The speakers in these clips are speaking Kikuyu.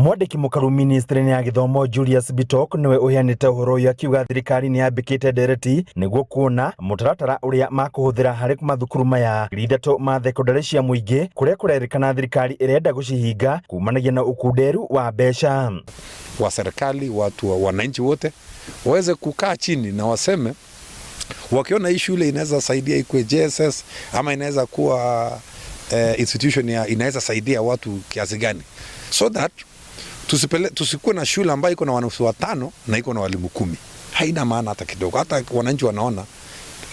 Mwandĩki mũkaru ministry-inĩ ya gĩthomo Julius Bitok nĩwe ũheanĩte ũhoro ũyũ akiuga thirikari nĩ yambĩkĩte ndereti nĩguo kuona mũtaratara ũrĩa makũhũthĩra harĩ mathukuru maya 3,000 ma thekondarĩ cia mũingĩ kũrĩa kũrerĩkana thirikari ĩrenda gũcihinga kumanagia na ũkunderu wa mbeca. Wa serikali, watu wa wananchi wote waweze kukaa chini na waseme wakiona hii shule inaweza saidia ikuwe JSS ama inaweza kuwa institution ya inaweza saidia watu kiasi gani, so that tusikuwe na shule ambayo iko na wanafunzi watano na iko na walimu 10. Haina maana hata kidogo. Hata wananchi wanaona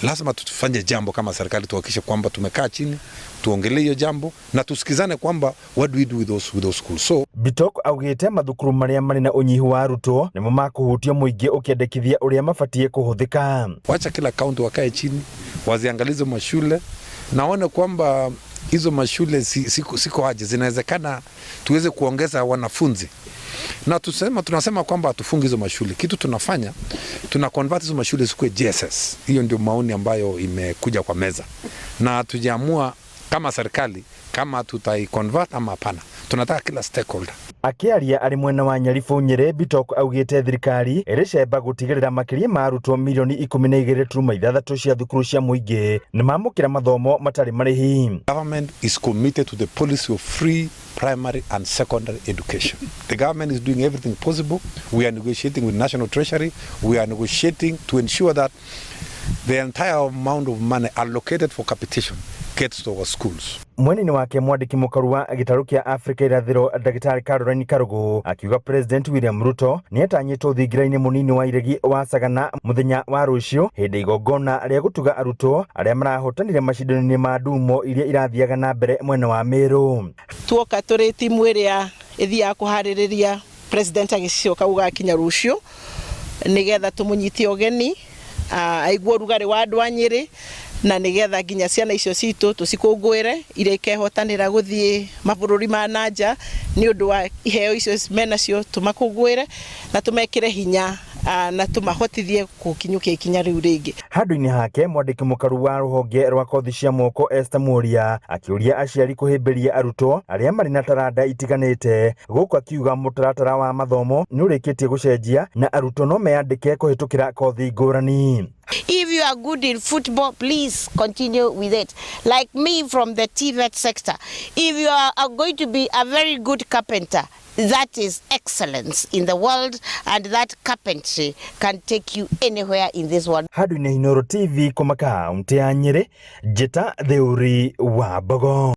lazima tufanye jambo kama serikali, tuhakikishe kwamba tumekaa chini tuongelee hiyo jambo na tusikizane kwamba what do we do with those schools. So Bitok augĩte mathukuru marĩa marĩ na ũnyihu wa arutwo nĩmo makũhutia mũingĩ ũkĩendekithia ũrĩa mabatiĩ kũhũthĩka. Wacha kila kaunti wakae chini waziangalize mashule na waone kwamba hizo mashule siko aje, zinawezekana tuweze kuongeza wanafunzi na tunasema kwamba hatufungi hizo mashule. Kitu tunafanya, tuna convert hizo mashule zikuwe JSS. Hiyo ndio maoni ambayo imekuja kwa meza, na hatujaamua kama serikali kama tutai convert ama hapana. Tunataka kila stakeholder. Akĩaria arĩ mwena wa Nyaribũ Nyĩrĩ, Bitok augĩte thirikari ĩrĩ cemba gũtigĩrĩra makĩria ma arutwo mirioni 12.6 cia thukuru cia mũingĩ nĩ mamũkĩra mathomo matarĩ marĩhi. Government is committed to the policy of free primary and secondary education. The government is doing everything possible. We are negotiating with National Treasury. We are negotiating to ensure that the entire amount of money allocated for capitation gets to our schools. Mwena-inĩ wake, mwandĩki mũkaru wa gĩtarũ kĩa Afrika irathĩro Ndagĩtarĩ Caroline Karugu akiuga President William Ruto nĩ atanyĩtwo thingira-inĩ mũnini wa iregi wa Sagana mũthenya wa rũciũ hĩndĩ igongona rĩa gũtuga arutwo arĩa marahotanire macindano-inĩ ma ndumo iria irathiaga na mbere mwena wa Meru. Tuoka tũrĩ timu ĩrĩa ĩthiaga kũharĩrĩria president agĩcoka gũgakinya rũciũ nĩgetha tũmũnyite ũgeni, aigue ũrugarĩ wa andũ a Nyĩrĩ na nĩgetha nginya ciana icio citũ tũcikũngũĩre iria ikehotanĩra gũthiĩ mabũrũri ma nanja nĩ ũndũ wa iheo icio menacio, tũmakũngũĩre na tũmekĩre hinya na tũmahotithie gũkinyũkia ikinya rĩu rĩngĩ. Handũ-inĩ hake, mwandĩki mũkaru wa rũhonge rwa kothi cia moko Esther Muria akĩũria aciari kũhĩmbĩria arutwo arĩa marĩ na taranda itiganĩte, gũkũ akiuga mũtaratara wa mathomo nĩ ũrĩkĩtie gũcenjia na arutwo no meyandĩke kũhĩtũkĩra kothi ngũrani. If you are good in football, please continue with it. Like me from the TVET sector, if you are going to be a very good carpenter, that is excellence in the world, and that carpentry can take you anywhere in this world. Handũ-inĩ Inooro TV kuma kaunti ya Nyĩrĩ, njĩta Theuri wa Mbogo.